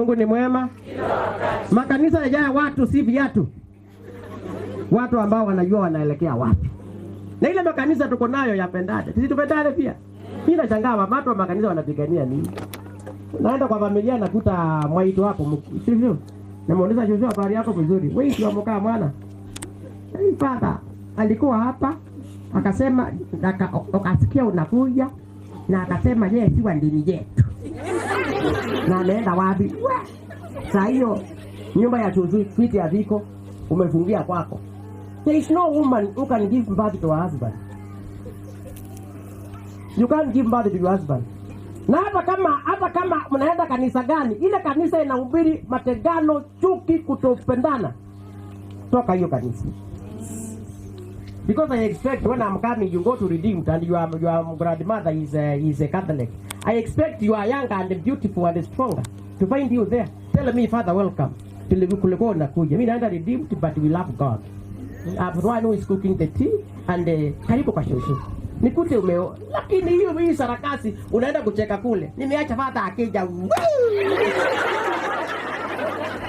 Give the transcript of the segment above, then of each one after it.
Mungu ni mwema. Makanisa yajaa watu, si viatu. Watu ambao wanajua wanaelekea wapi. Na ile makanisa tuko nayo yapendane. Sisi tupendane pia. Mimi nashangaa watu wa makanisa wanapigania nini? Naenda kwa familia nakuta mwaito hapo, sivyo? Namuuliza, "Shosho, habari yako?" "Vizuri." "Wewe si mkaa mwana?" "Hey, father alikuwa hapa akasema akasikia unakuja na akasema yeye si wa dini yetu." Na ameenda wapi? We! Saa hiyo nyumba ya shosho switi ya viko umefungia kwako. There is no woman who can give birth to her husband. You can't give birth to your husband. Na hata kama mnaenda kanisa gani, ile kanisa inahubiri matengano, chuki, kutopendana, toka hiyo kanisa. Because I expect when I'm coming, you go to Redeemed and your grandmother is a Catholic. I expect you are younger and beautiful and stronger to find you there. Tell me, "Father, welcome." Kulikuwa unakuja. Mimi naenda Redeemed, but we love God. I'm the one who is cooking the tea and karibu kwa shosho. Nikute umeo, lakini hiyo hii sarakasi unaenda kucheka kule. "Nimeacha father akija."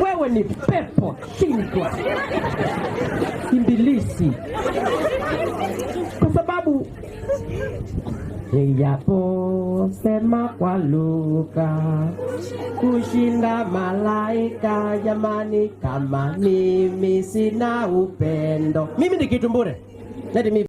Wewe ni pepo shindwa, ibilisi, kwa sababu nijaposema kwa lugha kushinda malaika, jamani, kama mimi sina upendo, mimi ni kitu bure. Let me